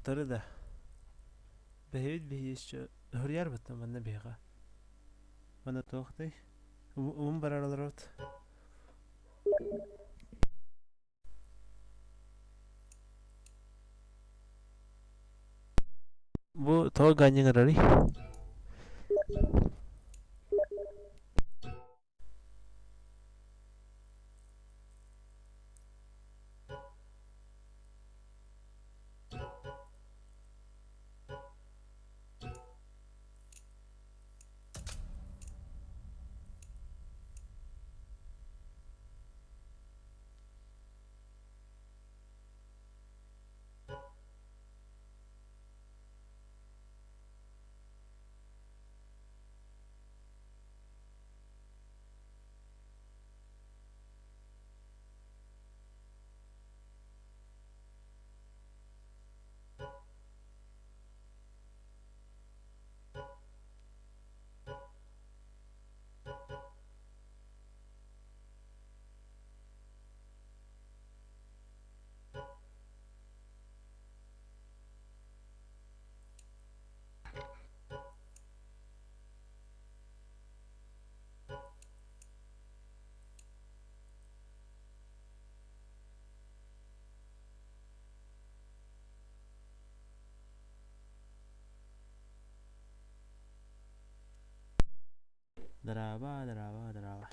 Утары да. Бэһибит биһи еще Хоруйарбыт манна биһиэхэ. Манна туохтай? Умун барар олоробут. Бу тоҕо ганньыҥ ырарый? Дорообо, дорообо, дорообо.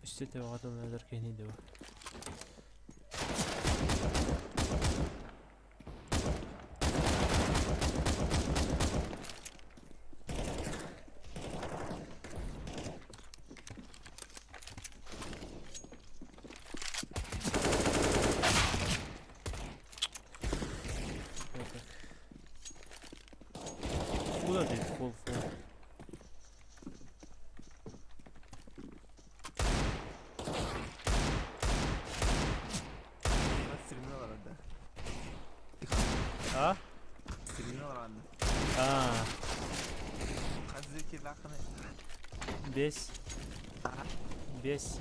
Үстэ төбөҕө тылланар киһини дуо? Full değil, full full. А? А. Бес. Бес.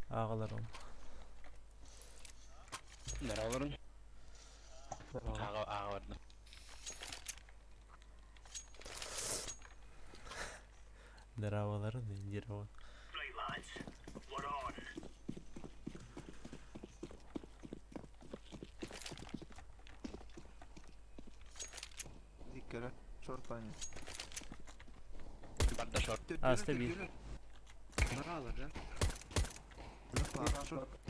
Аҕаларым. Здороваларын. Аҕа аҕа бардым. Здороваларын, здорово. Барда шорт. Аста биир.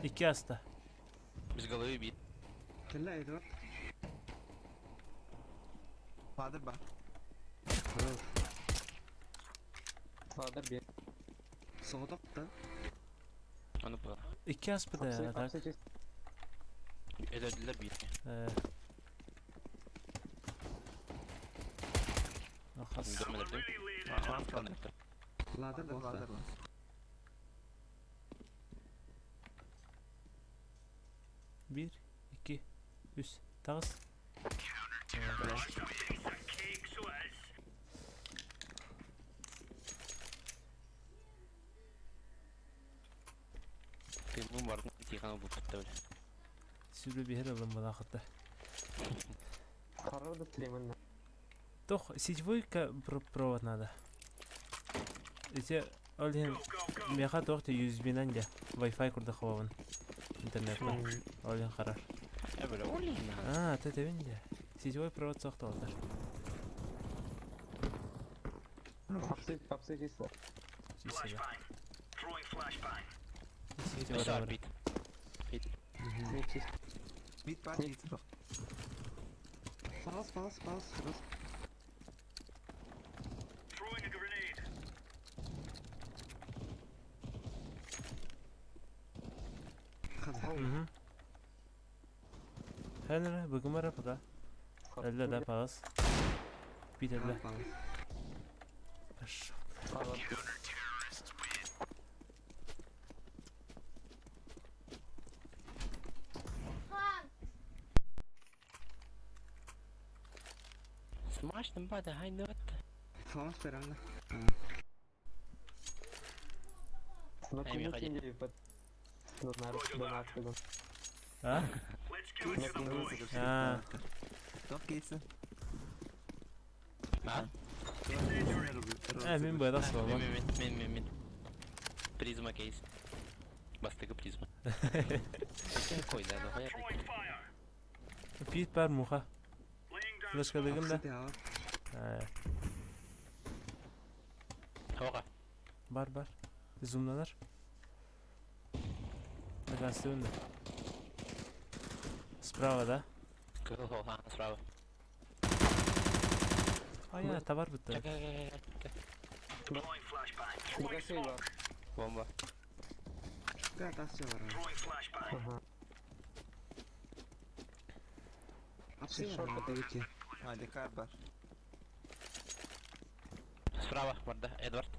Икки аста. Без головы бит. Ладер bir. Соҕотох да. Ону bu. Икки аспыт Апсы, а так. апсы чист. Ödediler bir. Хас. Görmedim. Ладер, Ладер буолла. ладер. Биир, икки, үс. Таҕыс. Тыыммын бардым, тихоны булбут да бile. Сүрү биһир ылым балаахыта. Харар да тременно. Тох, сетевой провод надо. Эти ол иһин миэхэ туох да USB-нан дьэ Wi-Fi курдук хабабын интернетпын. Ол иһин харар. Э бile, ол иһин Аа, тэтэбин дьэ. Сетевой провод суох туоллар. Апсы, апсы чист. Сүүсэбэ. Сетевой Өссө бар. бит. Бит. Мид чист. Мид бар, мид жоқ. Палас, палас, палас, палас. Хаза. Мгм. Хэнэрэ бүгүн пока. Эллэ да палас. Бит эллэ. Палас. Пошел. Смачным бада, хай нөт. Фламас перанна. На Эй, кому Михаил. кинули под... Донат, донат. А? Аа. Тоқ кейсі. А? Э, мин быда суолам. Мен мен мен мен. Призма кейс. Бастыгы призма. Сен кой да, давай. Пит бар муха. Флешкалыгын да. Апсы да. Э, Хоға. бар бар. Зумнанар. Накастыбын да. Справа, да? Кыл хоға, справа. А я товар бітті. Чак, чак, чак, Богашей бар. Бомба. Да, тас бар. Ага. Апсы бар. Дегичи. А, декар бар. Справа, барда, Эдвард.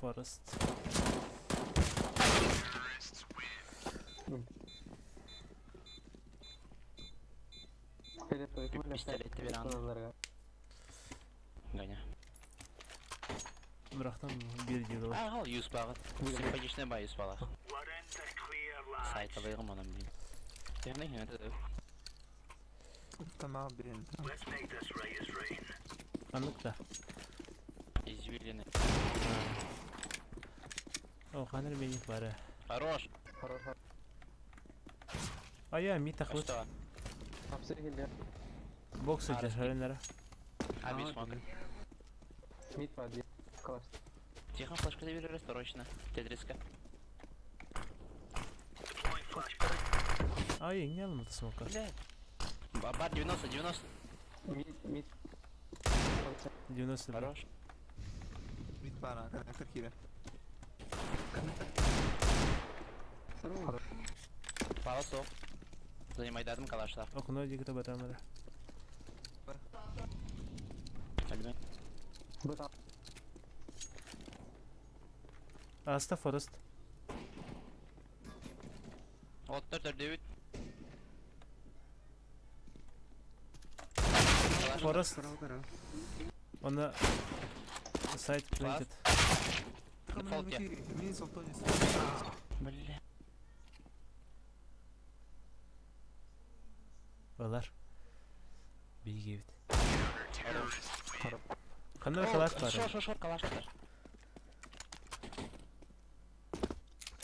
Форест. Пистолетти бер аны. Ганя. Бірақтан бір дейді ғой. А, ол юз бағы. Симпатичный ба юз бала. Сайт алайғым анам дейм. Яғни, это Тамақ беремін. Қандық та. извилины. О, қаныр менің бары. Хорош. Хорошо. А я ми А тақлыт. что? Апсы хилдер. Бокс өтер, хөренлері. Аби смок. Мид под. Класс. Тихо, флешка забери срочно. Тетриска. Ай, не алмады смока. Бля. Бар 90, 90. Мид, мид. 90. Хорош. Мид бар, а, коннектор кире. Сорок. Паласо. Занимай дадым калашла. Окно дегіті батамыры. Альбен. Быта. Аста Форест. Оттар 4 Форест. Карал, карал. Оны сайт planted. Дефолт я. Мин солтонис. Бля. Олар. Биге бит. Қандай калаш бар? Шор, шор, шор, калаш бар.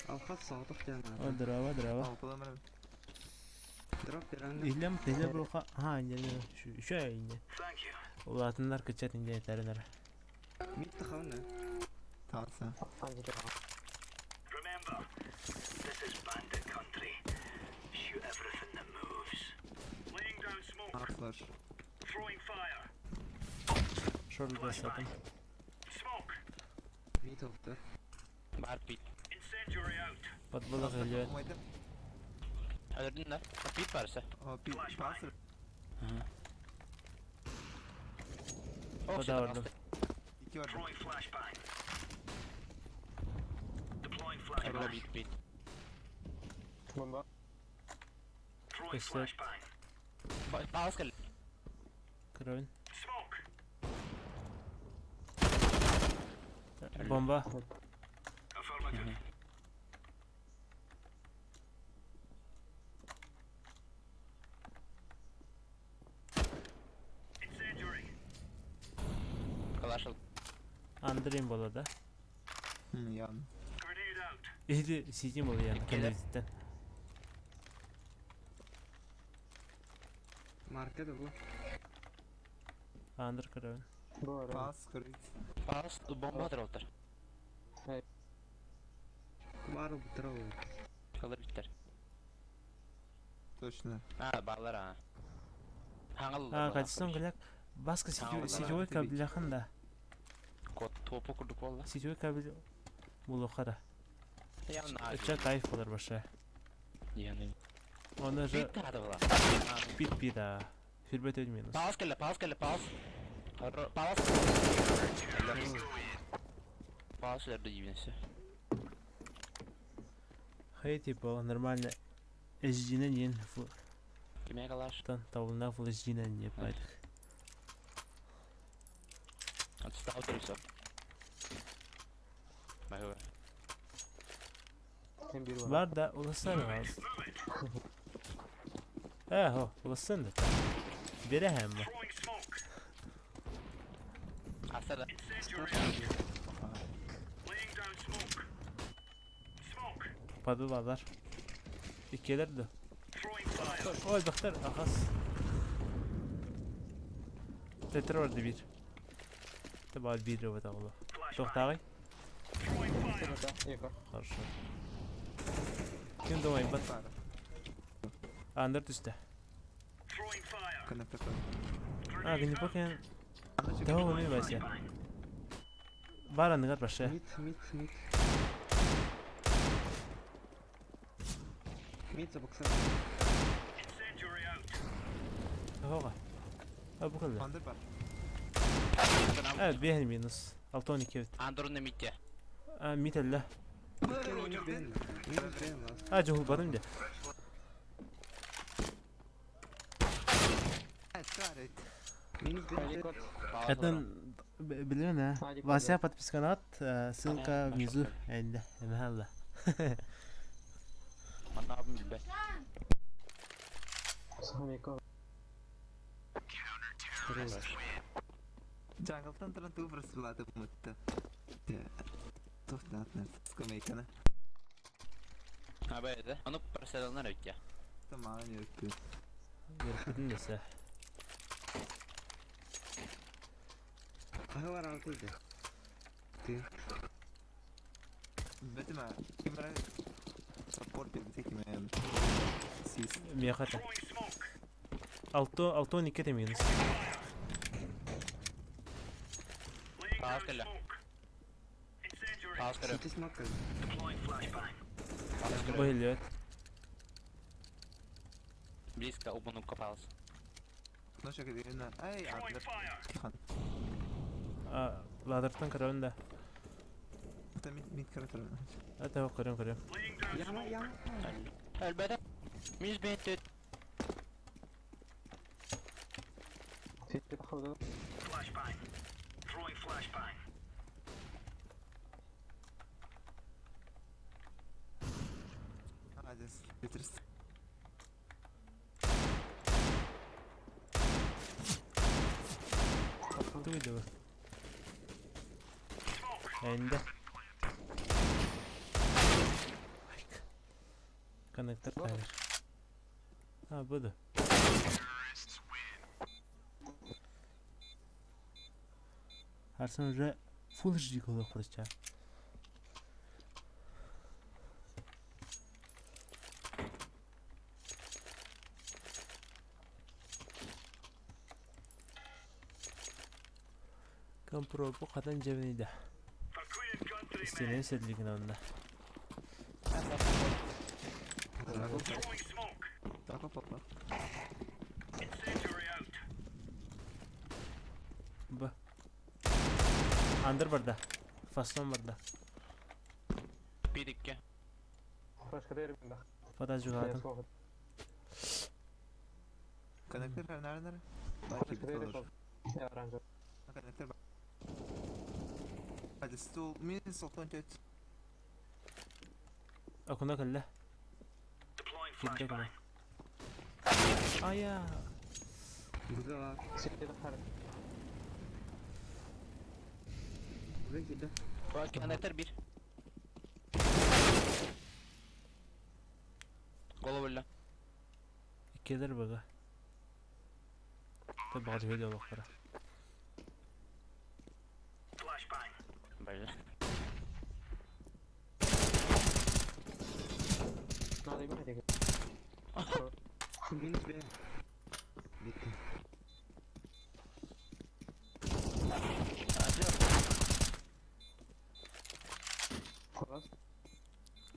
Алхат саатах О, диэн. дрова, дрова. Алтыда міне. Дроп беранна. Илем тене бруха. Ха, не, не, шу, шу инде. Улатыннар кычат инде теренер. Мид тахавна. Тағысы. Анжела. Remember, this is bandit country. Shoot everything that moves. Flash. Шорт басатын. Мид алты. Бар пит. Подболох элбэт. Умайда. Өлөрдүн да. Пит барса. Пит пас. Пода бардым. Икки бар. Өлө бит бит. Бомба. Көстөр. Палас кэл. Кровин. Бомба. Калашыл. Андрейм бола да. Ян. Или сидим бола ян. Келер. Коннектен. Марка да бу. Андр кровин. Бу Пас кырыт. Палас бомба атыр олтар. Бар бутыра ол. Калыр биттер. Точно. А, баллар а. Хаңал. А, качеством кляк. Баска сетевой кабеляхан да. Кот топу курдук болла. Сетевой кабель булухара. Яна. Ча кайф болар баша. Яны. Оны же Пит тады була. пит пит да. Фирбет өд минус. Палас кэллэ, палас кэллэ, палас. Палас. Палас өлөрдү дибинсе. Хей типа нормально. HD-нен ен Киме калаш? тан табылна Full HD-нен не байдык. Отстал все. Бай. Hem bir var. Бар да уласар аз. Э, хо, уласын да. Бере һәм. Асара. Падылалар. Икелер да. Ой, бахтар, ахас. Тетер бар бир. Таба бир өбөт агылы. Токтагай. Eko. Хорошо. Ким думай, бат. Пара. Андер түстә. Коннектор. А, гни покен. Да, он и Вася. Бар аныгар баша. Мид, мид, мид. Мид забокса. Хога. А бу кылды. Андер бар. А, бехен минус. Алтон икебит. Андорны митте. А, мителле. Минус бен. Минус бен лас. А, жол барым да. Минус бен. Код. Это билен а. Вася подписканат, ссылка внизу. Энде, эмхалла. Манна абым билбе. Eko. Jungle-тан туран тугу просылады мытты. Тухтан скамейканы. А бәйді. Аны проселалар өтте. Таман йөрүп. Беркүтүн десе. Ахы бар алты иде. Ты. Бетиме кимре саппорт бербите киме. Сис. Мехата. Алто, алтон икете минус. Палас кэллэ. Палас кэллэ. Сити смок. Палас кэллэ. Бу Близко убанукка палас. Ноша кедерина. Ай, андер. Тихан. А, ладыртан карабын да. Та мид мид каратыр. Это көрөм көрөм. Яма, яма. Әлбәдә. Минус бен төт. Сити тахылды. Адес. Битрис. Туйды бу. Энде. Айк. Коннектор тайыр. А, буду. Арсен уже Full HD колох кылыча. Компробу хатан дьэбиний да. Истиэнэни сэллигин онно. Тако папа. Б. Андыр барда. Фасон барда. Bir iki. Фата жугатым. Коннектор nerede? Belki olur. Коннектор. Hadi stool minus 94. Окуна кэллэ. Кирдэ окуна. Ая. Быга Быга киирдэ. Коннектор bir. Голову Иккилэр быга. Та баҕар видео олохтора. Бля. Минус Б. Bitti.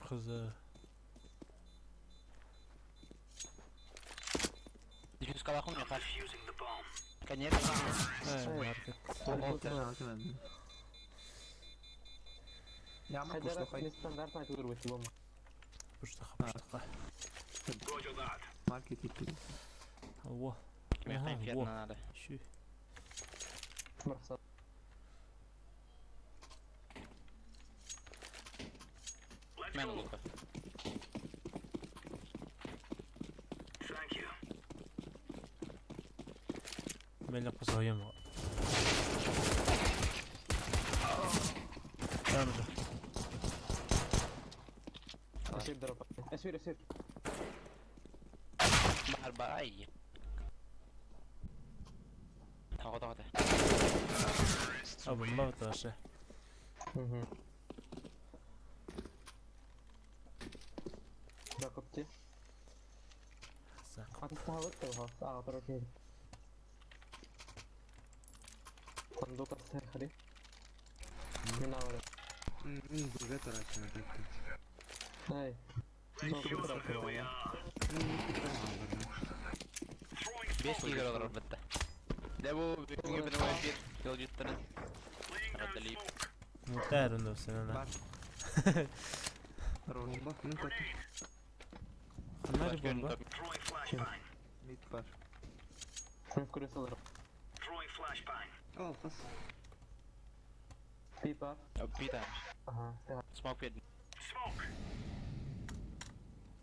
Кызы. Диффюз калахом не хаш. Конечно. Ай, маркет. Яма пуштухай. Пуштаха, пуштаха. Маркет ипи. Во. Мне Ага, инферно во. надо. Щу. Мен лука. Мэлэ кусайым. Tamam. Барба ай. Таго таго. А бомба тоже. Сак. Мин быга тарачын bitti. Мин Бес игр олорор бітті. Де бу бүгүнкү бир бир жол жуттарын. Радалип. Мутарун да Бар. Хорош. Бомба. Мин кат. Ханар бомба. Mid бар. Ал кыз. Бита. Смок бердим.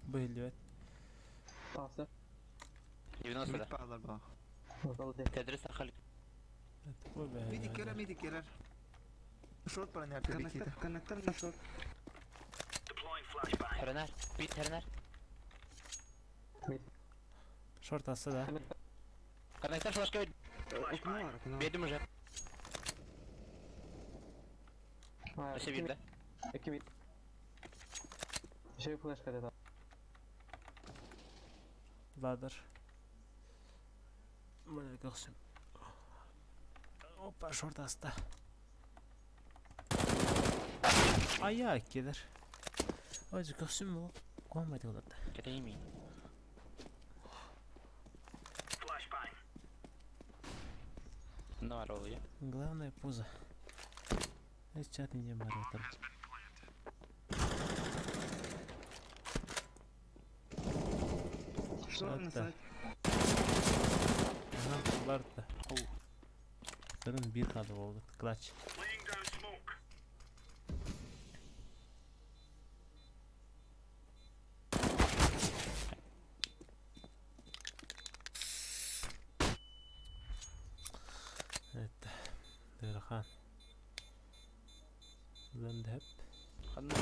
Быйлыбет. 90 Mid bağlar bak. Тедрис ахал. Mid ikkiler mid ikkiler. Short bana nerede bir Коннектор, коннектор на шорт. Тернер. Бит тернер. Шорт асы да. Коннектор флешка Окно бар, окно. бердим уже. Вообще бирде. Ладер. Мына көксүм. Опа, шорт аста. Ая, келер. Ой, көксүм бу. Куанбайды оларды. Кетейми. Ну, арол я. Главное пузо. Эс чат не маратор. Шорт на Шорт. сайт. Ага, барда. Сырын бир кады болду. Клатч. Evet. Дырхан. Зандеп. Ханна.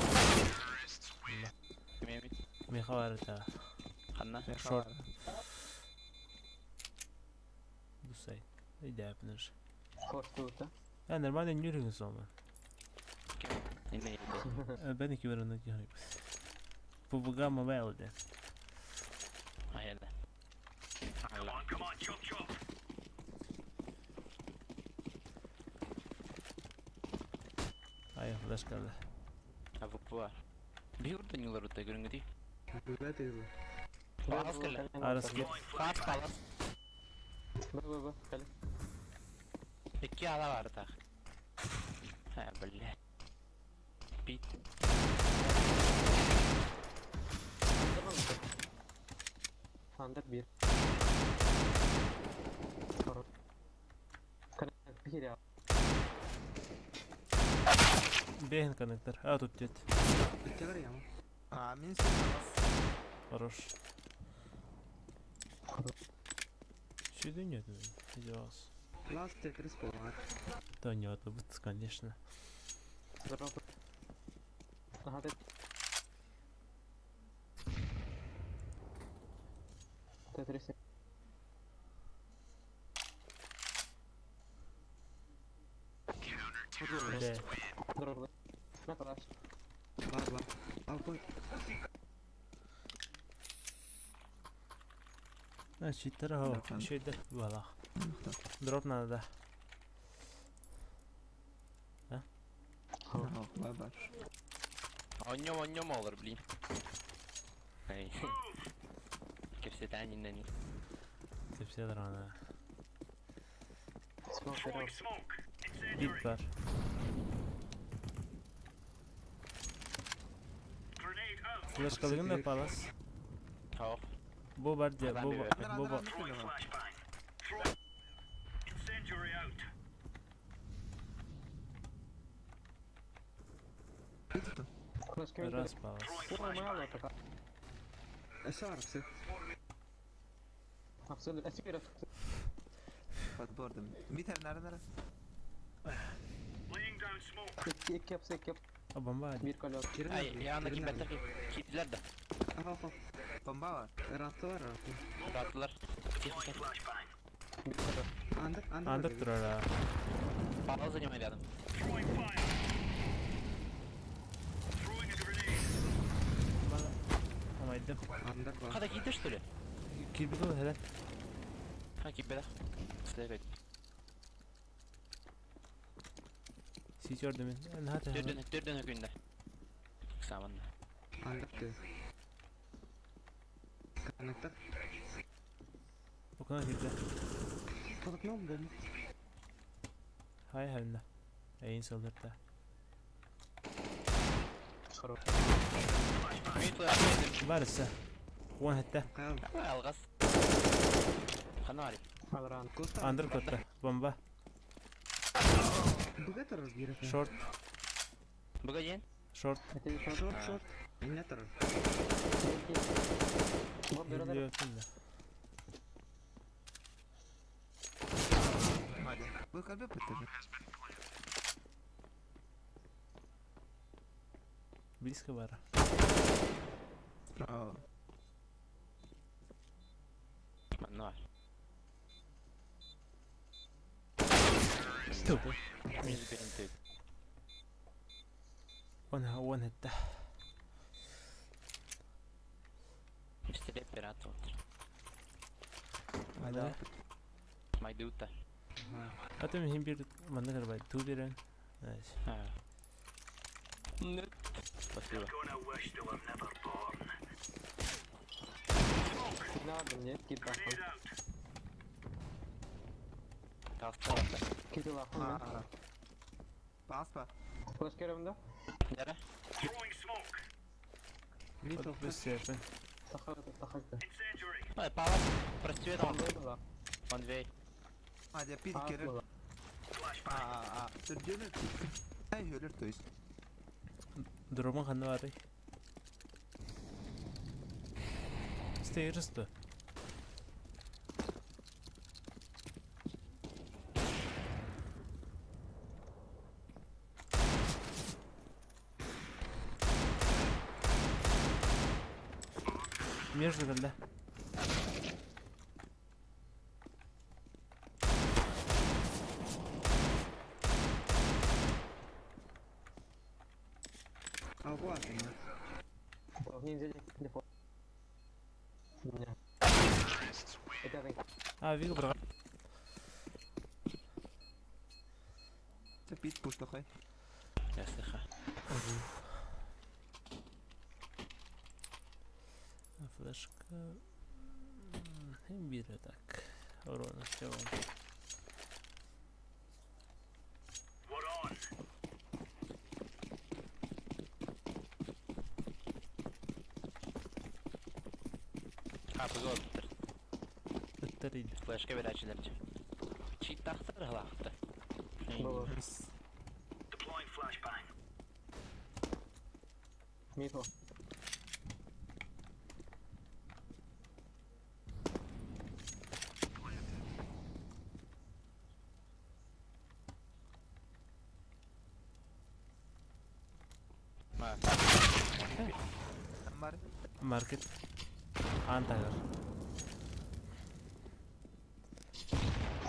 Кимемит. Михаварта. Ханна. Шорт. Бусай. Иди апнер. Я нормально не юрин сома. Не не. Ben iki verin ki. PUBG Mobile Айда. Алла. Флешкалар. АВП бар. Биир урдун юлар утта көрүҥҥүтүй? Бывает его. Палас кэллэ. Арыскы. Палас палас. Б Б Б кэлэ. Икки ала бар так. Ха, бля. Пит. Андер 1. Хорош. Коннектор. Бэйэн коннектор. А тут дед. Иттэгэр яма. А, мин син Хорош. Сюда нет, издевался. Ласт Тетрис болар. Да нет, вот, конечно. Дроп. Ага, ты. Т-3. Бля. Дроп. На палаш. Бар бар. Алпа. А, читтер, ага. Еще это. Валах. Дроп надо, да. Бар бар. Онньом онньом олор, блин. Эй. Кепсетән иннәни. Кепселер ана. Смок. Бит бар. Флешкалыгын да палас. Хоо. Бу бар де, бу бар. Бу бар. Раз палас. Сарсы. Подбордым. Битер нары нары. İki yapsa iki yap. А бомба один. Bir kale at. Ай, янына ким бәттер киттиләр дә. Ага, Бомба бар. Раттылар, ратты. Раттылар. Тихо, тихо. Bir kale. Андык, андык. Андык турар. а. Палас занимай рядом. Амайдым. Андык бар. Када китте, что ли? Кирбит ол хәлән. Ха, китпе Следует. Ситер демен. Нахат. Төрдөн, төрдөн көндө. Саман. Андык те. Коннектор. Окна кирде. Подокном бомба. Хай хәлендә. Әйин салдырта. Хорош. Барысы. Уон хәтта. Каял. Алгас. Ханари. Алран. Коста. Андыр котта. Бомба. Бугатор разбирается. Шорт. Бугаден? Шорт. Это шорт. Шорт, шорт. Иннетор. Бомба bir Biliyor да. Hadi. Bu kalbe pıtır. Близко бар. Браво. Манар. Тупо. Минус бенты. Уон уон хәтта. Стелеп оператор. Hadi. Майдута. Аты мин бир манна карбай ту бирен. Найс. Нет. Спасибо. Ne aldım niye? Git bakın. Касталата. Git bakın. Aa. Basma. Flash görevinde. Нера? Митл. Бесепен. Takar takar. Ай, палас. Прости, там. Bomba da. Андрей. Hadi bir kere. Aa, aa. Төрдөн. Ай, хөлөр то есть. Дробын ханна бары. Стейрсты. Между когда? А вот. Ninja telefon. Это А, Вига бра. Бит пушлахай. Я слыха. Флешка биир так. Урона все. Хапыга ортор. Ыттар иди. Флешка берээччилэр. Читтахтар хылаахта. Было. Мид суох. Бар. Маркет. Аан таһыгар.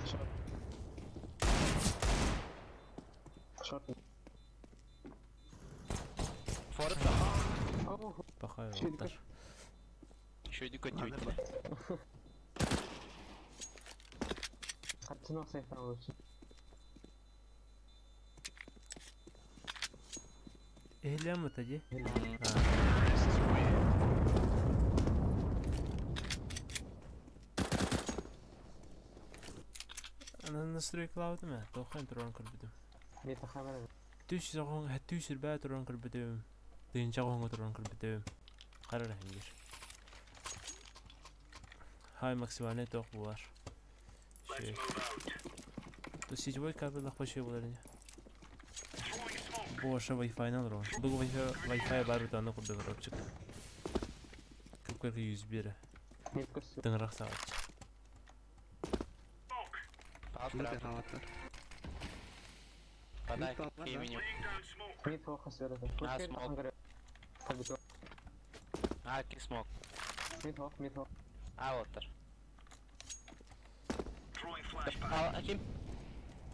Short. Short. Форт. О, Пахай Шүөдүкэ. оттар. Шөйдү көттүбүт. Хатчынах сайфан лучше. Эһилиэм ыта дии. Аны настройкалаабытым ээ, туохха туран көрбүтүм. Мид хамара. Түс соҕон, түс үрбээ туран көрбүтүм. Тыынча оҕоҥҥо туран көрбүтүм. Хара эрэ Хай максимальный туох буолар. Үчүгэй. То сетевой кабель лахпа буолар ини. Бу Wi-Fi-нан олорон. Бу Wi-Fi Wi-Fi бар бит аны курдук коробчик. Күп USB эрэ. Мид көс. Тыҥырах саҕаччы. Мид халаттар. Подай. Мид бар, да? Имени. Мид суох сөөрөтө. А, smoke. А, ки smoke. Мид суох, мид суох. А, оттар. А, ким?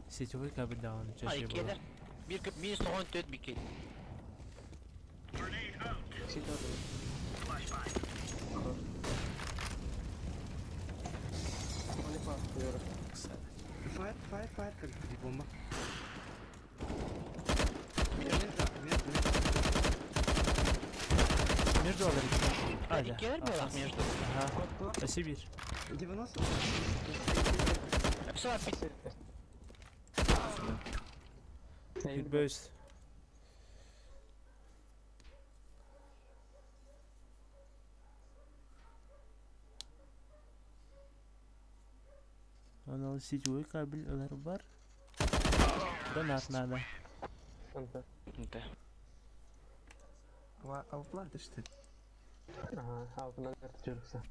Сетевой кабель даҕаны А, чаще иккиэлэр. буолар. Бир көп минус тоҕон төрт бикет. Сити Хорош. Молифа, сөөрө. Fire, fire, fire как бомба. Мид, мид, мид. Между алар А, да. Иккиэлэр буолах между. Ага. Спасибо. 90. Все, опять. Күлбөс. Анал сетевой кабель ылар бар. Донат надо. Анта. Да. А платишь ты? Ага, алтынан жүрүксө.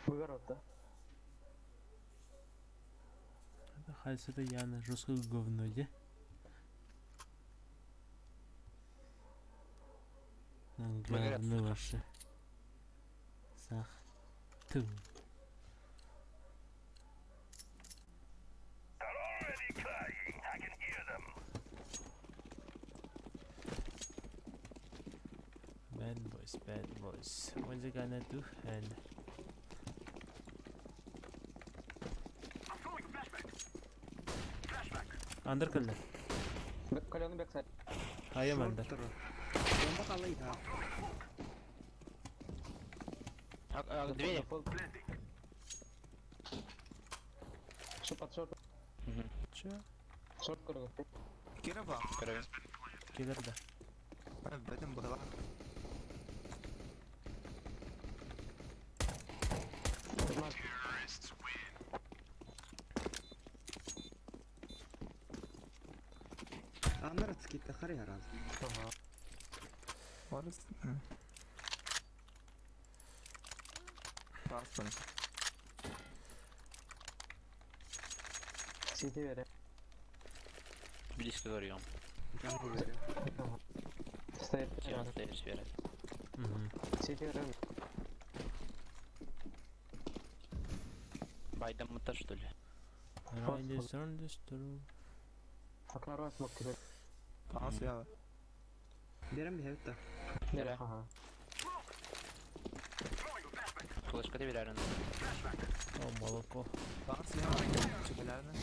Выгород, Хайсы да яны жестко говно, де? Говно ваше. Сах. Ту. Bad boys, bad boys. What's it gonna do? And Андыр кэллэ. Колену backside. Хайа мандар. Бомба халайда. Двери. Шо под short. Чё? Short көрүҥ. Кира ба. Келер да. Бэтим была. Марк. Аннар скитта хари раз. Ага. Орыс. Паспорт. Сити бере. Близко говорю. Джангл бере. Стоит. Чем стоишь, Вера? Мгм. Сити бере. Байдам мыта, что ли? Riders on the storm. Окна смог кирет. Пас я. Берем бихевта. Бере. Ага. Флешка ты верен. О, молоко. Пас я. Чебелярны.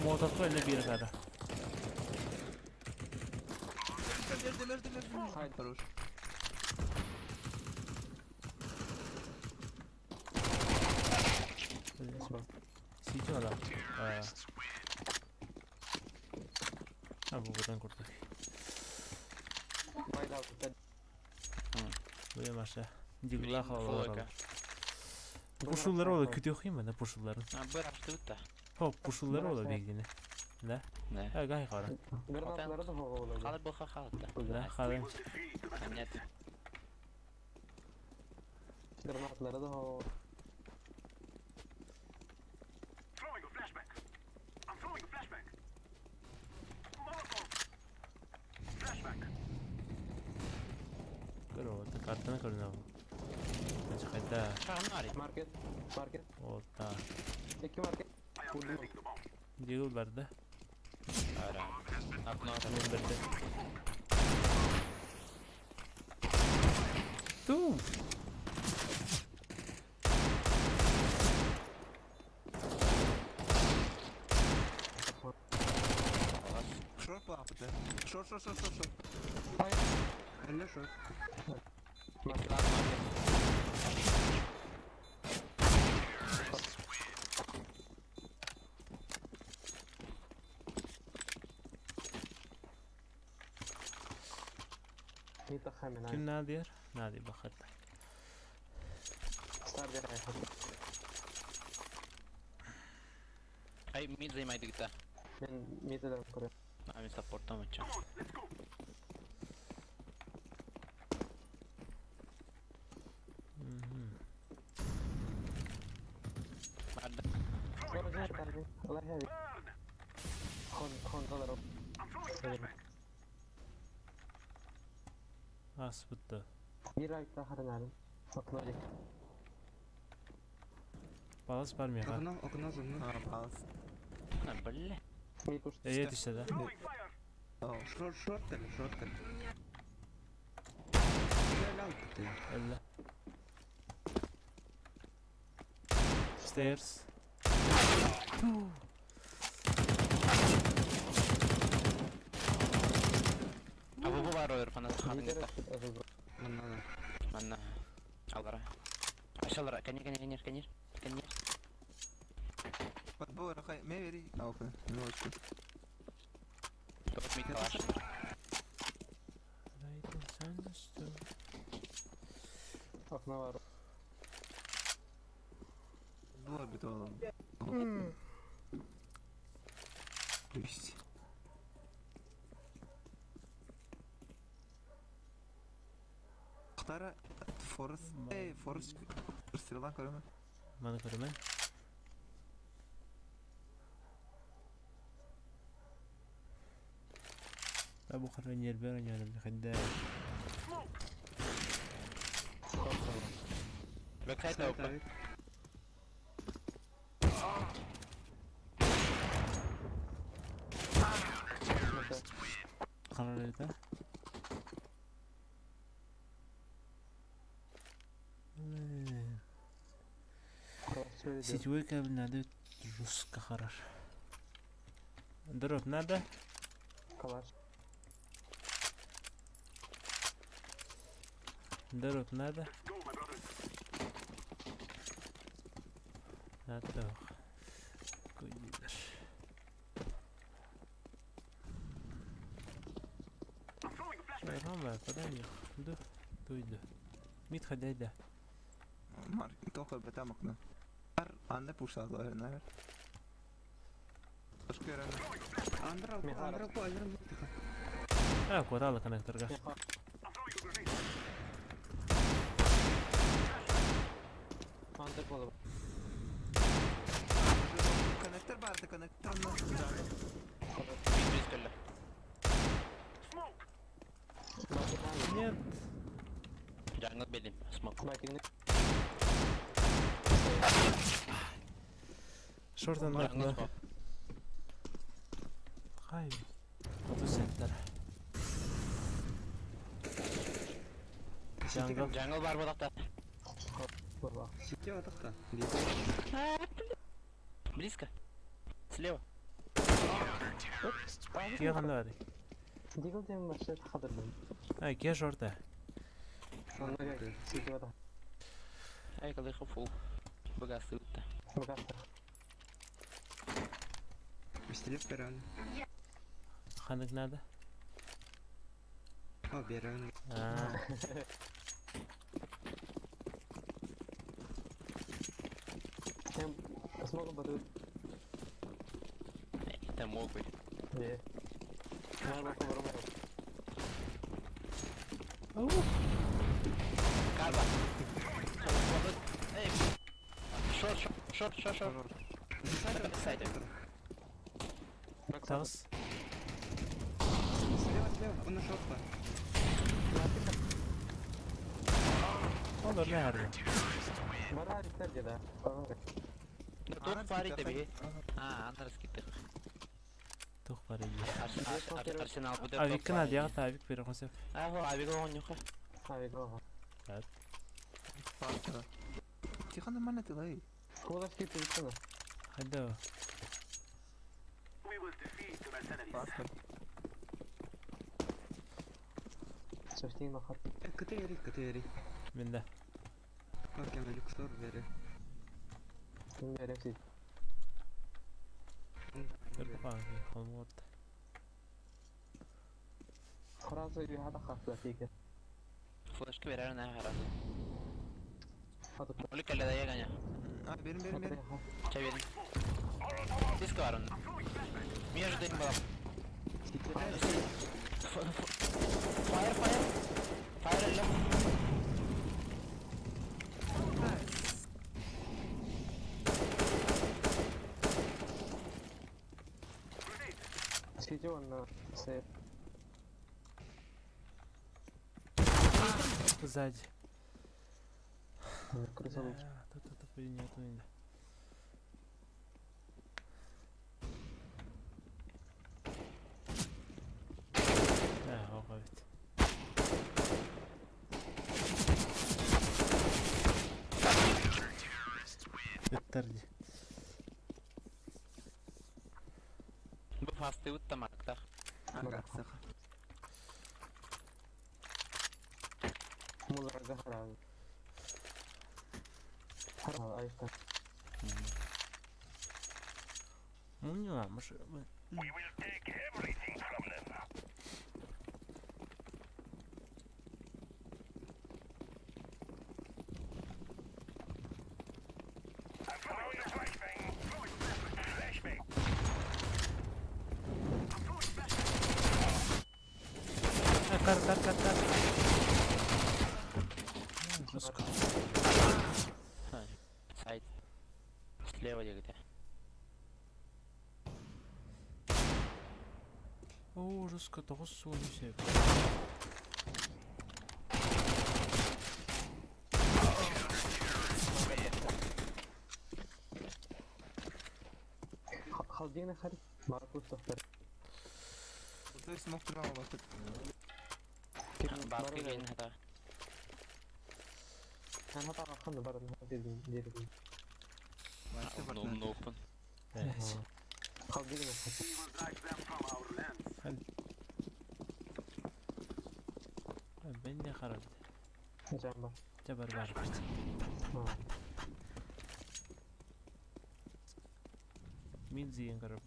Молотовка эле биир кара. Өлдүм, өлдүм, өлдүм. Сайд. Хорош. Сити ола. А бу бутан курдук. Байда алты. Бу маша. Дигла Фулойка. халалар. Пушулары ола күтүөх юм да пушуларын. А, бір ашты бітті. Хоп, пушулары ола бигдини. Да? Да. А гай кара. Гранатлары да хоға болады. Қалай бұлқа қалды. Да, халы. Нет. Гранатлары да хоға. Көрө, картаны көрүнө. Хайда. Шағын Маркет. Маркет. Ота. Екі маркет. Vurdum. Дигл барды. Ара. Окно. Берди. Ту. Шорт лапыты. Шорт, шорт, шорт, шорт, шорт. Әллә шорт. Маркет. Ким надир? Нади бахат. Стар бер айхат. Ай, мид займайды гіта. Мен мидден көрем. А, мен саппорттан өтчем. Барды. Олар heavy. Хон хон доллар. Ас бутты. Bir ayda харнарын. Окно Балас бар миха. Окно, окно зымны. А, балас. А, бля. Мид уш. Эйе түстэ да. О, Шорт, шорт әле, шорт әле. Әле алты. Элле. Stairs. Ту. А бұл бар ойыр фанат хатын гіта. Манна да. Манна. Алара. Ашалара. Коне, коне, коне, коне. Коне. Подбор, хай, мевери. А, окей. Минуточку. Топ мид калаш. Окно бар. Двор бетон. Есть. Хтара Форест, эй, Форест, стрела көрөмө. Маны көрөмө. Абу хара нербер нербер хадда. Бэксайд опа. Карарыта. Сетевой кабель надо жестко хорош. Дроп надо? Калаш. Дроп надо? Надо. Кудидер. Рама, подай Ду, туйду. Мид хадайда. Марк, тоқой бетам окно. Ар, анда пушалар, наверное. Андра, андра, андра. А, кварталы коннекторга. Андер болу. Коннектор бар, коннектор. Мид близко эле. Нет. Джангл белим. Смок. Шортан Джангл смок. Хай. 37. Джангл. Джангл бар бодақта. Сити атақта. Близко. Слева. Киһи ханна барый? Дигл диэн вообще хадырдым. А, киһи шорта. Онно сидиота. Ай, калыха фул. Богатство-то. Богатство. Пистолет берем. Ханнык надо? О, берем. А, Я смогу бы Это мог быть. Не. Карба. Эй. Шорт, шорт, шорт, шорт. Сайт. Тас. Слева, слева, он нашел по. Olur ne harbi? Бара ректер да. Тут пари тебе. А, Андрес китте. Тух бар iyi. Арсенал буде. Авик на диагы авик бери консеп. А, во, авик он нюха. Авик Фастера. Тихо нормально ты лай. Куда скидки виктора? Hadi. Фастер. Шафтин махат. Катери, катери. Bende. Окей, на люксор бери. Берем сид. Dur bakalım. Kolum orta. Сразу и хата хасла тика. Флешка верар на хара. Хата. Олика ле дая ганя. А, берем, берем, берем. Чай берем. Диско варон. Между им была. Фаер, фаер. Фаер ле. Сиди он на сейф. Сзади. Крыса лучше. Тут тут нет не. Ha, o evet. Ыттар Бу фасты утта мактах. Ага, саха. Мулра гахара. Хара айста. Ну, может, Кар, кар, кар, кар. Жестко. Сайт. Слева где-то. О, жестко, тоғыз су несе. Халдина харит. Маркус тоқтар. То есть смог турал вот тут. Бабка ген хата. Мен хата қанды бар дедім. Ну, ну, опен. Халдина харит. Ben de харабды. Жамба. Жабар бар. Мин зиен карабыт.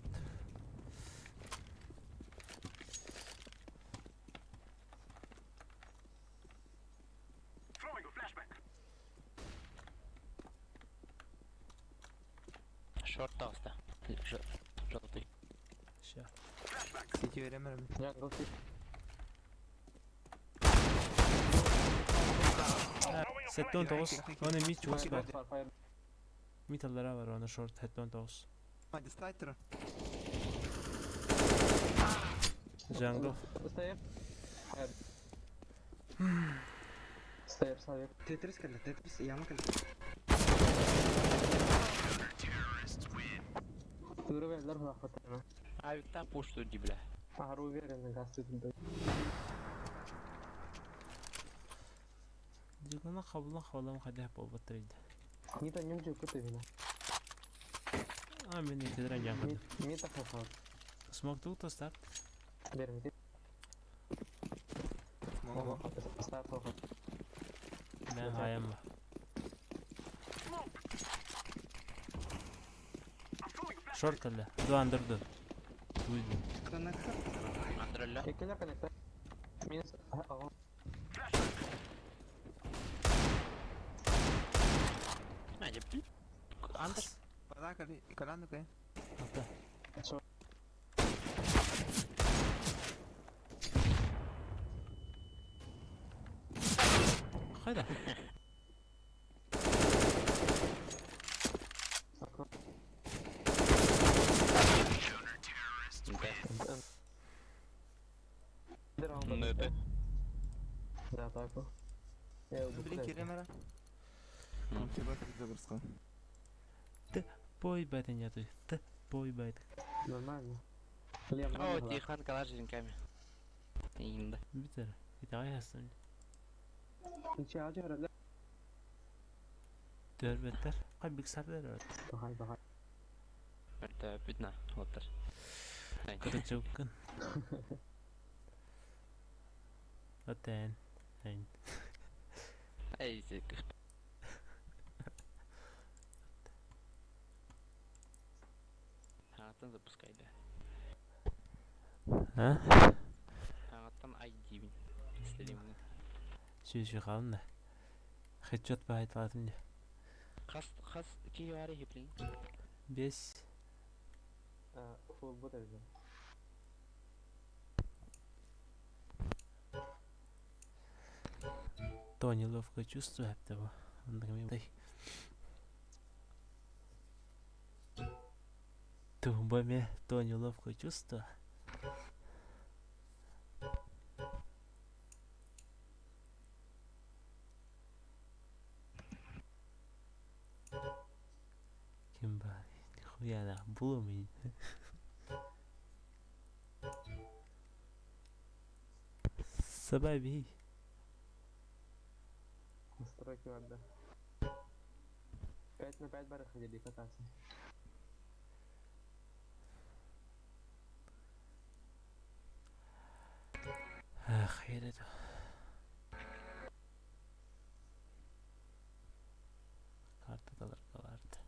Шорт толста. Желтый. Ща. Сети берем, Жангл сит. Сеттон тоғыз. Оны мид чугас бар. Фаер. Мид аллара бар, оны шорт хеттон тоғыз. А, дистайтер. Джангл. Стейр. Фаер. Стейр, совет. Тетрис кэллэ, Тетрис, яма кэллэ. Уровеньлер хватает. Авик та пушту ди, бля. Ага, уверенно газ тут. Дигана қабылдан қабылдан қайда болып отырды. Не то не жу күтіп. А, мен не тедрен яқыды. Мита хахат. Смок тут старт. Бермити. Смок. Старт оха. Мен хаям ба. Шорт кэллэ. Ду андер ду. Туйду. Коннектор. Андрелла. Кэлэр коннектор. Минус. Ага. А, дьэ, Андер. Бада кали, каланды кай. Ата. Шорт. Хайда. Окно. Да. Раунд. Ну это. За атаку. Я убил. Блин, керемера. Тебя как забросал. Пой бэт нету. Т. Пой бэт. Нормально. Лем, О, Тихан калаш деньками. Инда. Битер. Итагай хастан. Ничего, ажар. Төр беттер. Кай бик сардер. Бахай, бахай. Это видно. Вот так. Кытычуккын. Отен. Эн. Эй, Ағаттан запускай да. А? Ағаттан ай деймін. Істелемін. Сүйсүй қалын да. Хедшот байталатын де. Қас, қас, кей бары хеплин. Бес. Фул бот эбит. То неловкое чувство этого. Тумбами то неловкое чувство. Ким бар? Нихуя да, булумый. Сабаби. Настройки варда. 5 на 5 бары ходили кататься. Ах, это. Карта далар калард.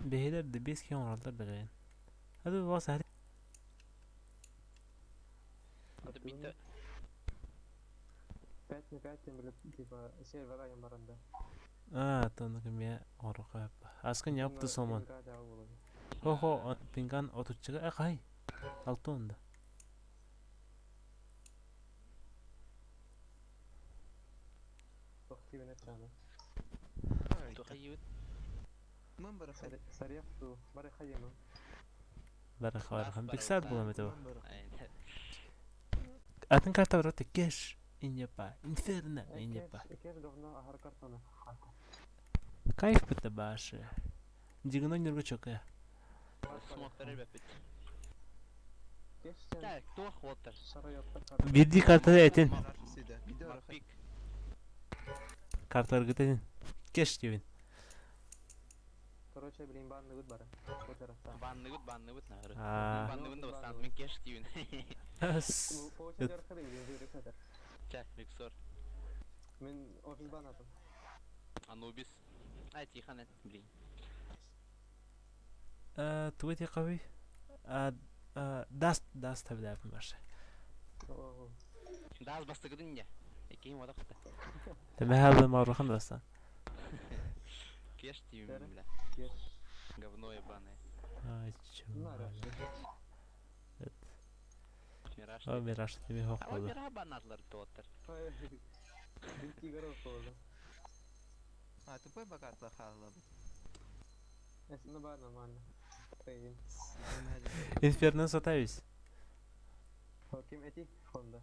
Бэһилэр да бес киһи оҥороллор бэлээн. Hadi бас hadi. Это битті. 5 на 5 тем более, типа сервера им баранда. Аа, тонна кемия оҥоруохха Аскын япты сомон. Хо-хо, пинган отуччуга э хай. Алтонда. Тухайыбыт. Мын бары хай. Сарьяпту, бары хайымы. Бары хавархан Бас биксат бар, була метео. Мын бары. Атын карта барота кеш. Иньяпа. Инферно. Иньяпа. Кеш говно агар картона. Кайф быта башы. Дигно нюргу чока. Смоктар бәппит. Кеш сен Так, тух оттар. шарайоттар. Бирди карта этин. Биде бары хай. Маппик. Карталар гытын. Кеш дебин. Короче, блин, банны гуд бары. Вот это. Банныгыт, банныгыт нагры. Аа. Банныгын да бастан мен кеш деймін. Получается, архады, блин, жирик Ча, Виксор. Мен офис банатым. Анубис. Ай, Тихан, блин. Туэти қави. Даст даст табдапын башы. Даз бастыгыдын не? Екейін одақта. Тәмә хәлді марухан бастан. Кеш деймін, бля. Кеш. Говно ебаное. Ай, чё. Мираж. О, мираж тебе А хоққолы. мира банатлар тоттар. Бинти горов болды. А, тупой бакатла хала. Ну бар нормально. Трейдинг. Инферно сатабис. Ким эти Honda.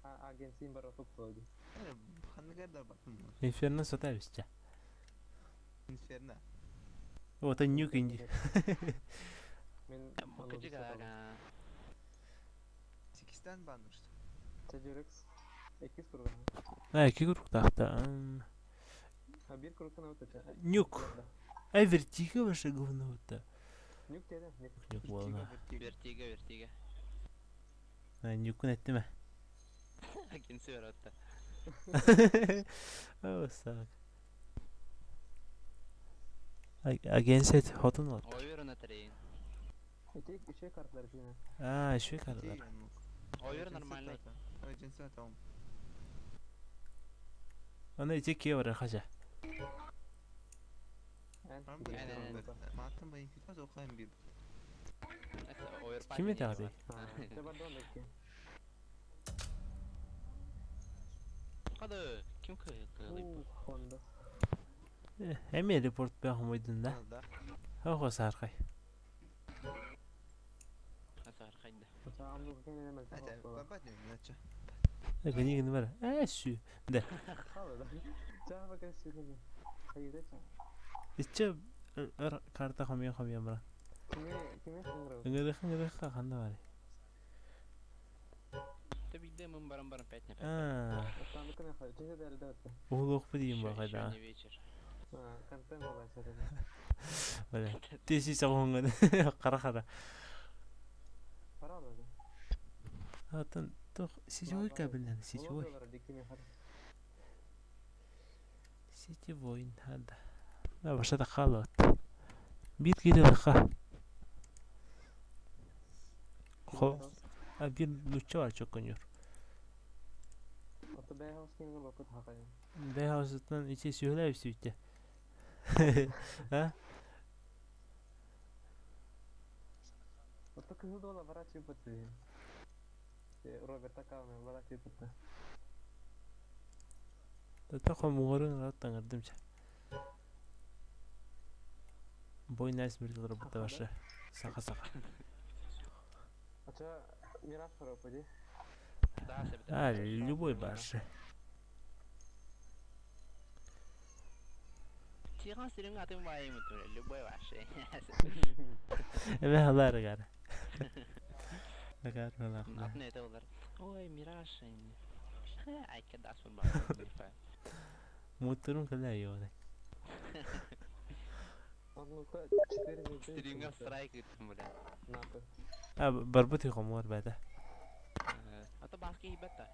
А агенсин бар отуп болды. Ханныгар бакым. Инферно сатабис ча. Инферно. Вот нюк инди. Мен Мокажи Сикистан банныр. Чедюрекс. Иккис круга. А, икки кругтаахта. А биир кругтан ылбыт. Нюк. Ай, вертига ваше говно-то. Нюк диэтэ. Нюк. Нюк буолна. Вертига, вертига. Нюкун эттим ээ. Агенция веротта. О, сак. Агенция хотун вот. Ойор на трейн. Ити үчүгэй карталар итинэ. А, үчүгэй карталар. Ойор нормальный. Аны ити кие барар хажа. Ким этэ Хады, ким кыылый? Honda. Эмиэ репорт бээх хомойдун да. Хо саархай. Саархайда. Гыни гыны бар. Э сүү. Да. Ичче өр карта хомуйан хомуйан баран. Ыҥырыха ыҥырыха ханна барый? Ты мы барам барам 5 на 5. Аа. Уһулуохпут диин бу хайда. вечер. Бля. Теси саҕуһуҥҥан хара хара. Атын туох сетевой кабель сетевой. Сетевой надо. Да, баша халат. Бит кире ха. Хо. А бир нучча бар чокконюр. Бэйхаусыттан ичи сүүһүлээ үсүүттэ. А? Тата хомугарын раттаңырдымча. Бой найс мирдалар бутта башы. Саха саха. А, любой башы. Тихан сирин атын байым любой башы. Эбе халар гар. Гар халар. Атын это олар. Ой, Мираж. Айка дас Мутурун калай йода. Стринга страйк бля. А барбут хомор бада. А то баски ебета.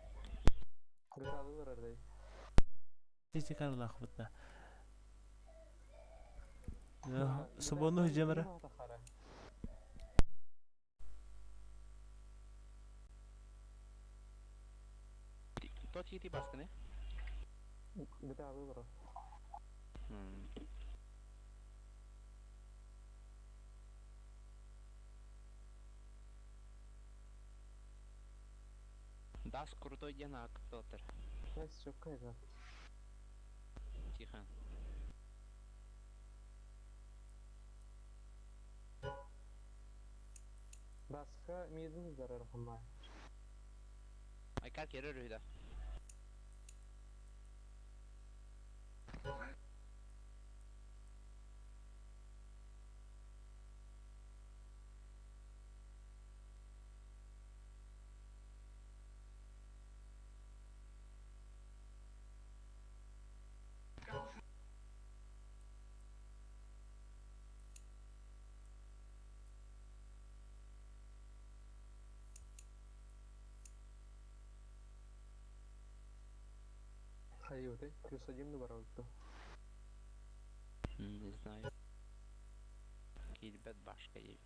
Тити карла хбутна. Собону жемера. Тот хити басканы? Дас крутой день актотер. Тихо. Баска мидин зарар хомай. Айкар керер үйді. Хайоты, плюс 1 на вороту. Не знаю. Килбет башка ей.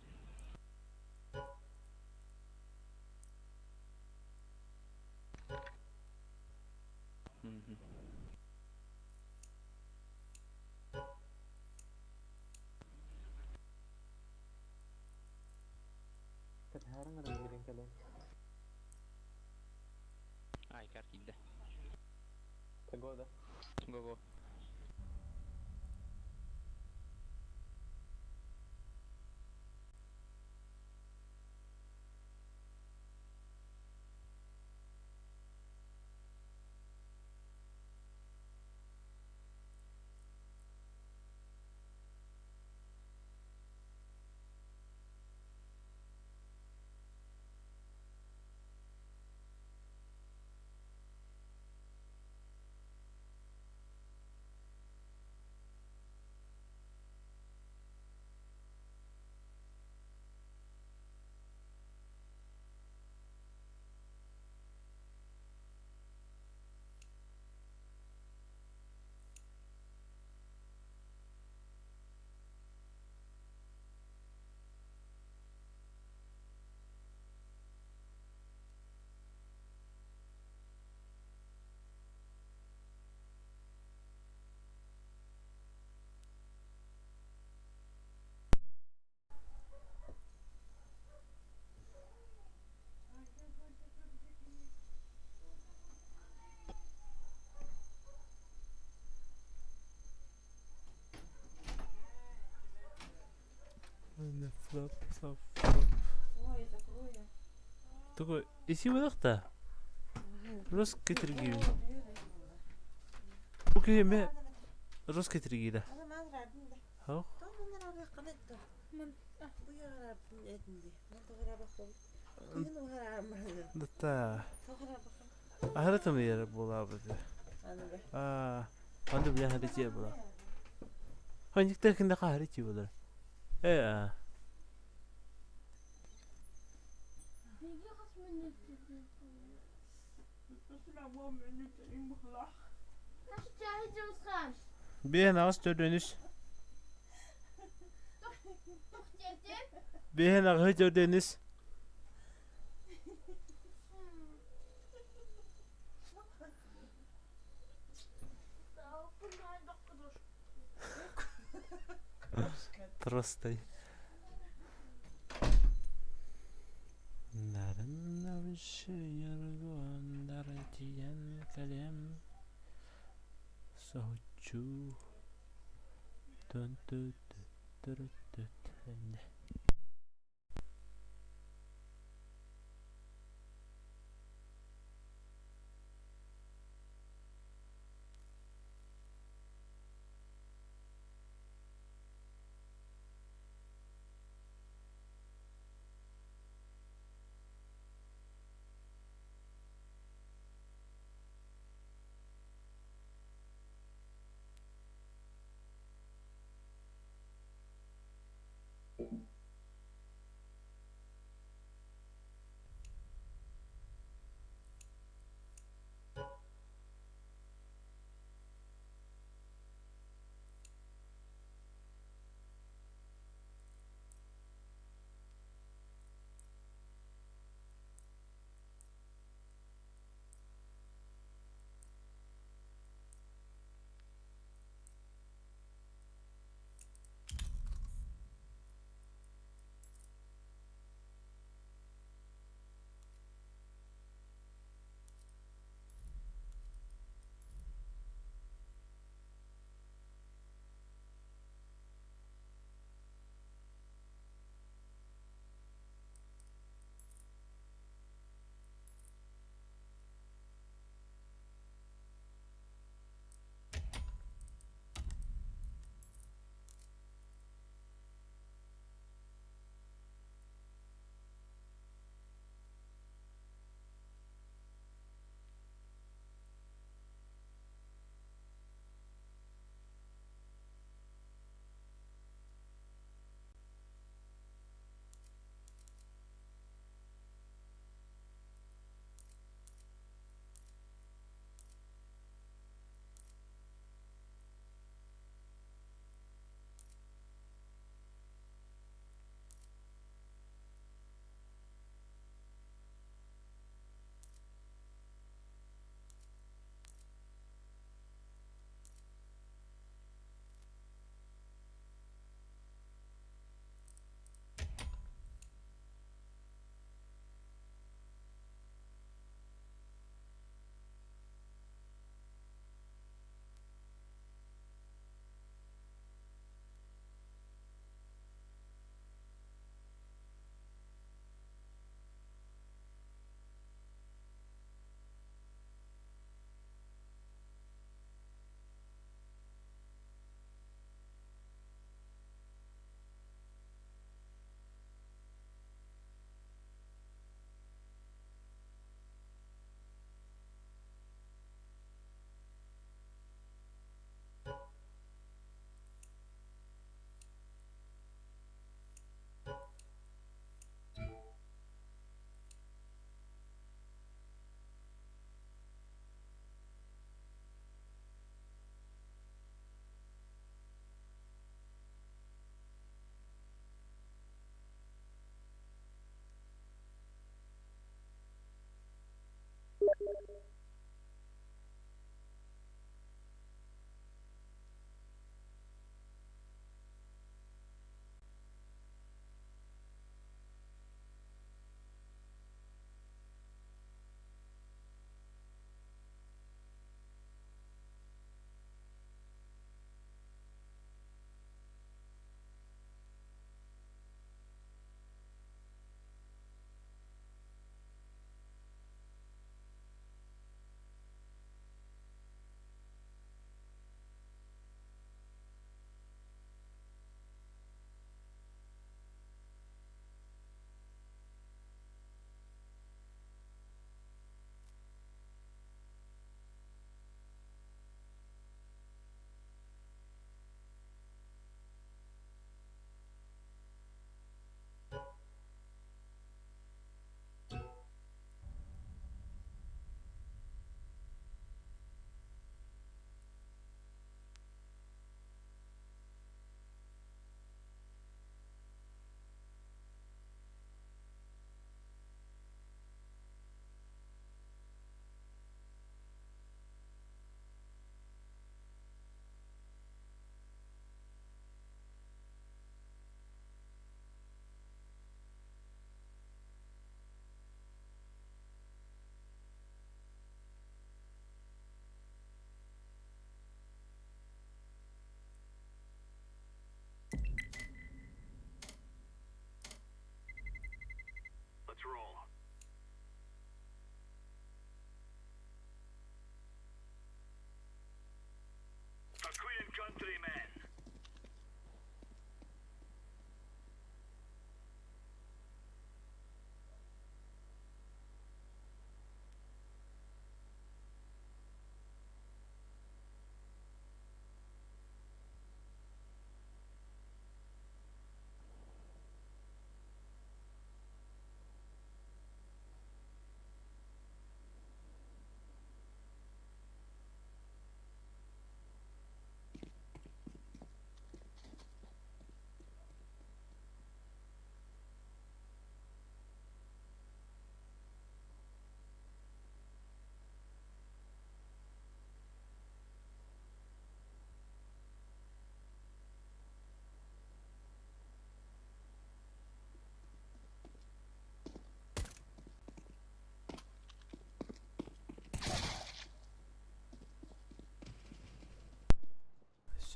Катхаран рангрин кален. Ай, картинда. Погода. Го-го. Флоп, флоп, флоп. Тугу isi буолуохта? Русский тригил. Бу киһи эмиэ русский тригилэ. Һох. Да. Аһара тымныйар буолаабыт. Аа, онно билэн харичиэ була. Ханьыктар кинде харичи буолар. Э аа. Биэһин аҕыс төрдүөн үс. Биэһин аҕыһы төрдүөн үс. Просто кэлэм соһуччу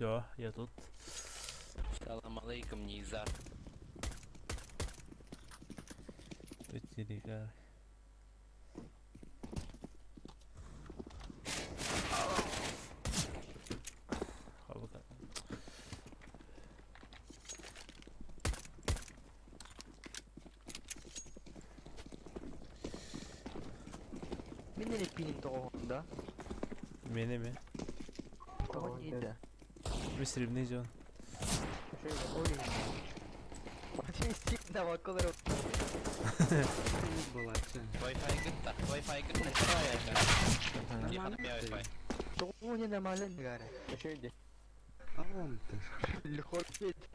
Все, я тут. Салам алейкум, Низар. Өттеригар. Хабыка. Мин эрэ пиним тоҕоһунда. Мени ми? Тоҕо диэтэ? Мисримни жон. Ой. Давай, Была, чэ. Wi-Fi гытта, Wi-Fi гытта. Нормально Тихо, Wi-Fi. Тоҕо не нормально гара. Еще иди. А он ты. Легко петь.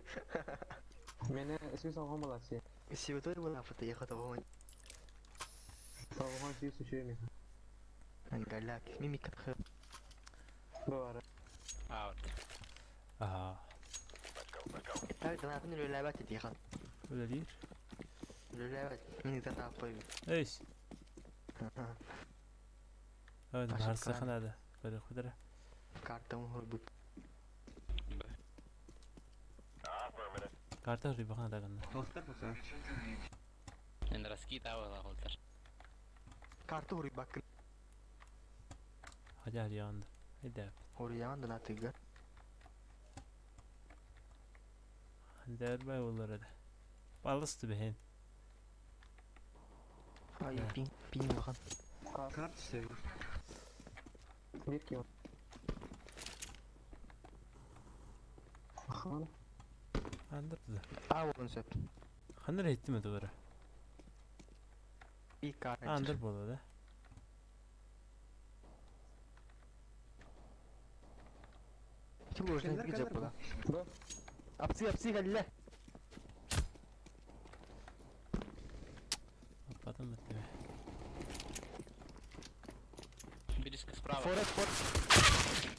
Меня сүүс алҕан балааччы. Сибэтой була фото ехать огонь. Салҕан сүүс үчүгэй миэхэ. Галак, мимика. Бу баар. Out. Ага. Так, гранатын үлэлээбэт этиэхэ. Үлэлиир. Үлэлээбэт. Мин ыта тааппайбын. Эйс. Ой, Ашып барсахан каран. надо. Көрө кудара. Картам хорбут. Б. Карта рыбахан даган. Холстар пока. Эн раскид аула холтар. Карта хоруй бакын. Хажа янды. Эдеп. Хоруйаан донатыга. Дәрбай болар эди. Балысты бэһин. Ай, Да. пин, пин бахан. Карт все. Биир киһи. Ахан. Андырды. А, болон сөп. Ханыр этти ми дугара? Би карта. Андыр болду да. Ким уже Кэллэр, не кэллэр була. Бу. Апсы, апсы галла. Потом это. Близко справа. Форет, форет.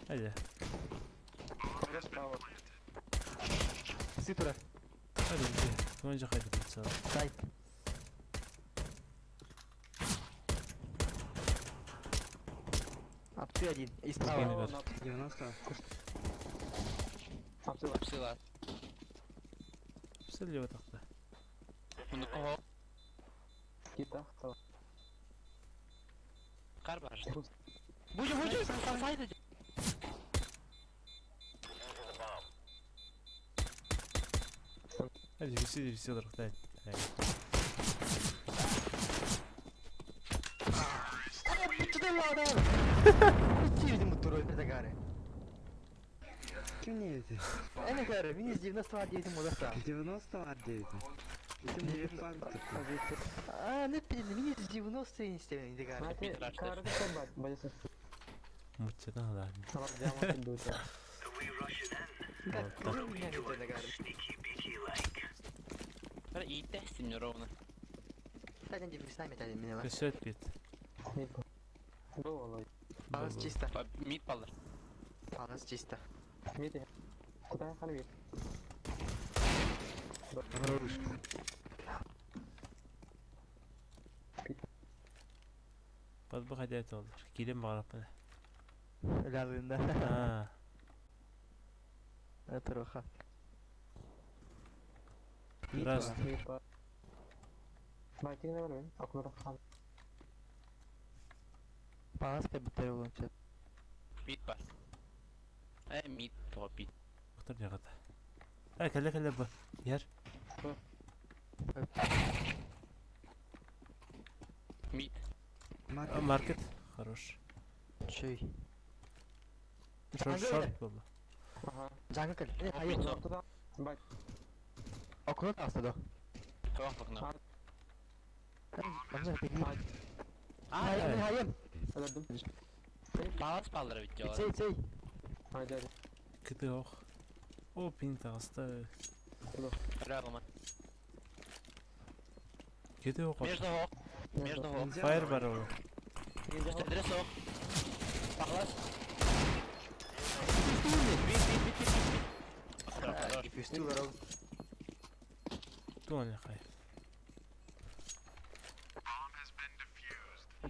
Hadi. Справа. Ситура. Hadi bir. Önce hadi bir Сайт. Апсы один. И справа. Окей. 90. Апсы Псила. Сылье такта. Ну кого? Кита. Кар бар. Бужу, бужу, сайт. Hadi bir şey bir şey olarak da. Буту да. Кирдим бутурой предагары. Ким не эти? Эне гары, минус 99 мудаса. 90 от 9. Этим А, не пин, минус 90 не стемен дегары. Знаете, карта бат. Бадесы. Мутчадан да. Салап жаман дута. Как меня не дегары. И тестим ровно. Та не с нами та меня. Kösöt bit. Бу олой. Палас чисто. Мид палар. Палас чисто. Мити. Куда ханы бит? Хорош. Бат бу хадя олар. Килем багарап. Лалында. А. Это роха. Раз. Мит бар. Байтигне бар мен. Акмара хан. Палас кабитер болонча. Мид бар. Мид то пит. Хоқтар дьаҕата. А, кэлэ кэлэ бу. Ер. Мид. А, Маркет. Хорош. Чүй. Шорт шорт болды. Ага. Жаңы кэл. Э, хайым. Мид. Туда. Бать. Окно таста до. Тоқ окно. Манна беги. А, Хайым, хайым. Өлөрдүм. Палас балдыра бит жолар. Цей, цей. Haydi hadi. Кыты ох. О, пин тағысты. Рағыма. Кыты ох. Между ох. Между ох. Фаер бар ол. Тетрис ох. Палас. Бит, бит, бит, бит, бит. Хорош. Пүстү Туан хай.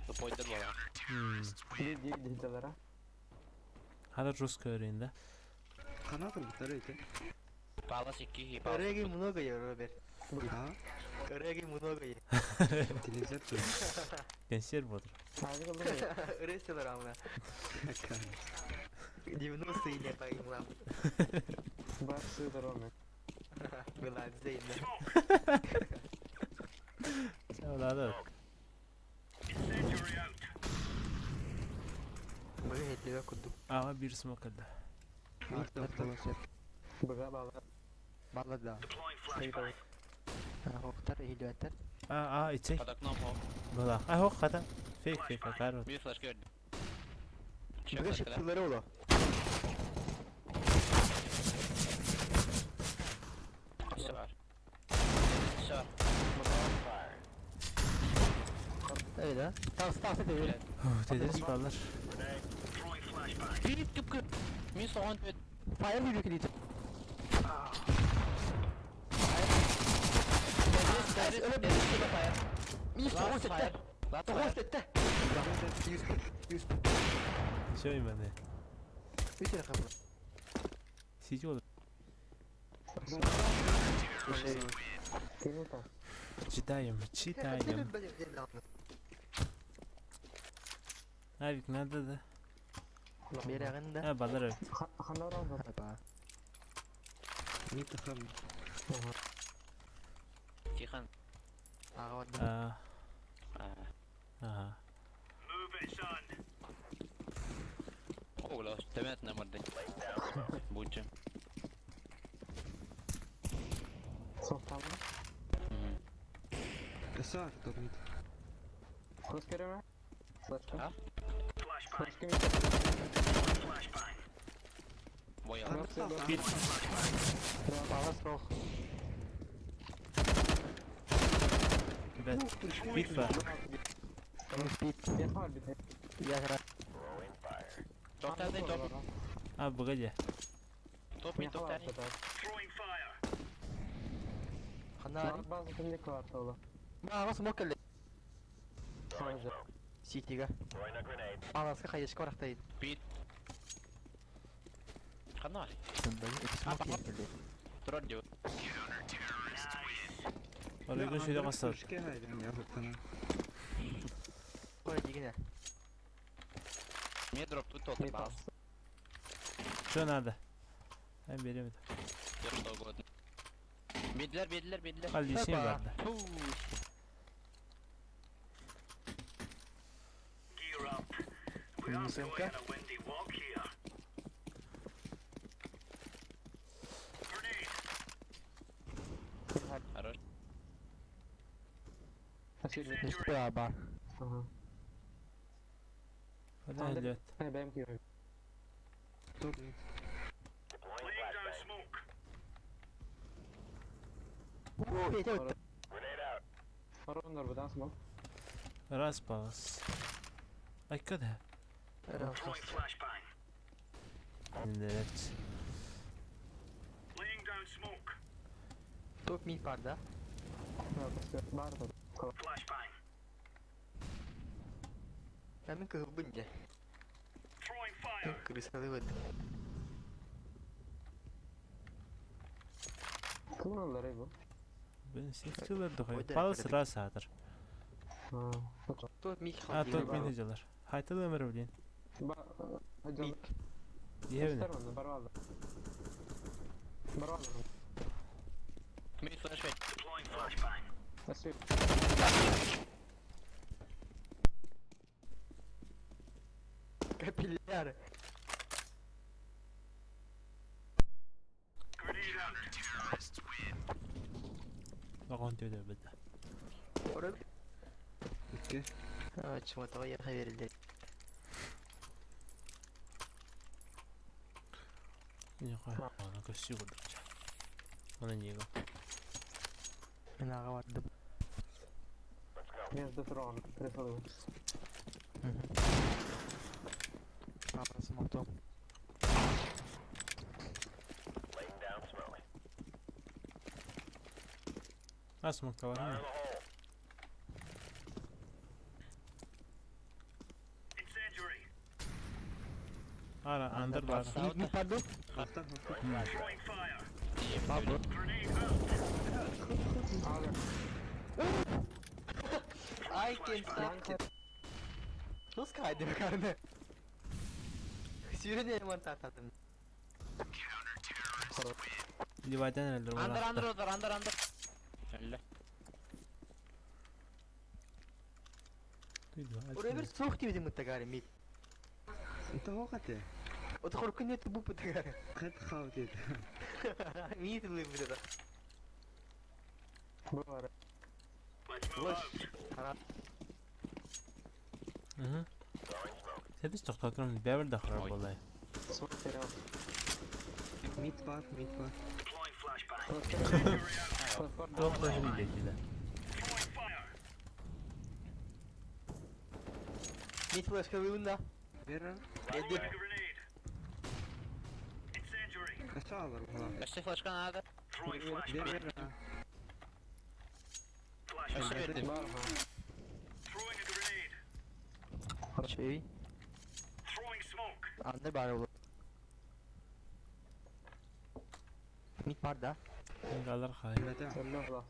Тупой дыр бала. Değil değil değil ha. Хада жестко өрейін да. Қана тұрбыттар өйті. Палас 2 палас. Реги много я, Роберт. А? Реги много я. Телевизор тұр. Консерв бодыр. Haydi kıldım ya. Рестлер амна. 90-е не поймла. Bak sığdır olmuyor. Была зейна. Олады. Быга хетлеге курдук. Аға бір смок алды. Арты орталасы. Быга bağlı. Балла да. Sayı tavuk. Хоктар хилбеттер. А, а, ичей. Под окном ох. Была. А, хок хата. Фейк, фейк, акар. Bir flash gördüm. Şey Быга flash kadar. шыптылары оло. Все var. Все var. Öyle. Тас тас деп. Тедрис балдар. Бит кып кып. Мин соған төт. Фаер жүрүк дейт. Тетрис, Тетрис, фаер. Минус Last 9 fire. сетте. Last 9 fire. сетте. 100 100. Все именно. Үтө кабыл. Сидел. Kimin tam? Читаем, читаем. Авик надо, да? Берегин да. А, балдар. Хандар aldı. Апа. Мид хам. Тихан. Ага вот. А, А. ага. Огло, темет на морды. Будьте. Soktan mı? Сар топ мид. Cross görüyor mu? Başka. А? Cross kim? Боял. Nasıl? Бит. Балас рох. Бет. Бит бар. Бит. Ne var bir de? Ягра. Топ тәрді, топ. А, погоди. Топ мид, топ тәрді. Ханар. Bazı kimlik var oğlum. Ма смок эле. Sadece. Ситига. Аласка хайышка барактайт. Бит. Қана. Смок эле. Тұрар деп. Оройго шүйде қасар. Үшке хайдан я хоптана. Кой дигине. Мне дроп тут топ Ne балас. Что надо? А, берем это. Все что угодно. Бедлер, бедлер, бедлер. Ал лишний бар да. Фу. Минусемка. Хорош. Нүстэ бар. Aha. Одан лет. Ne benimki yok. Топ мид. Оо, этэй. Var bu dans mı? Раз палас. Айкада. Индерет. Топ мид бар да. Var da. Мен кыгыбын же. Крысалы бит. Kullanırlar bu. Бен сектилер дохой. Ойда Палас кірдік. раз атыр. Ha. Топ мид А, хал. топ мин жалар. Хайтыл өмір блин. Ba. Hadi. Мид. Ебне. Göstermedi. Var vardı. Барон. Mid flash Nasıl? Капилляры. Вагон түйді бітті. Окей. Чего-то я верили. Аны көссүү курдук. Аны неге? Мен аға бардым. Между трон. Присылаю. Папа смогтом. А смокталар ма? Ара, андыр бар. Мид пардон. Хafta хafta. Папа. I can stop it. Nasıl kaydı karnı? Sürün eleman tahtadım. Ливайдан әлдір Under under under under under. Öyle. Oraya bir soğuk gibi mutlaka mid. انت هو قتل O da korkun net bu mutlaka. قد خاوتي Mid bu bu da. Бар. Boş. Сәдіс тоқтатырым, бәбір да харар Ой. болай. Смок терял. ميت بار ميت بار Тоқ қойшы дейді. Mid flash kavunda. Vera Yedi. اشعر والله Kaçta flash'kan nerede? Vera Kaçta verdim? Бар. Şey. Under bar olur. Mid var da. Алар қай. لا Сәллә.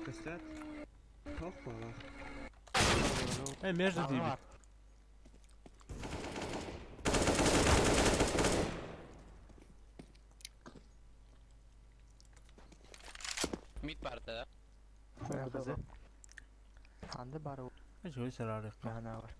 كسات توق والله Э, между Var дейді. var. Mid vardı. Kızı. Under bar olur. Жөй сарарық. Mana var.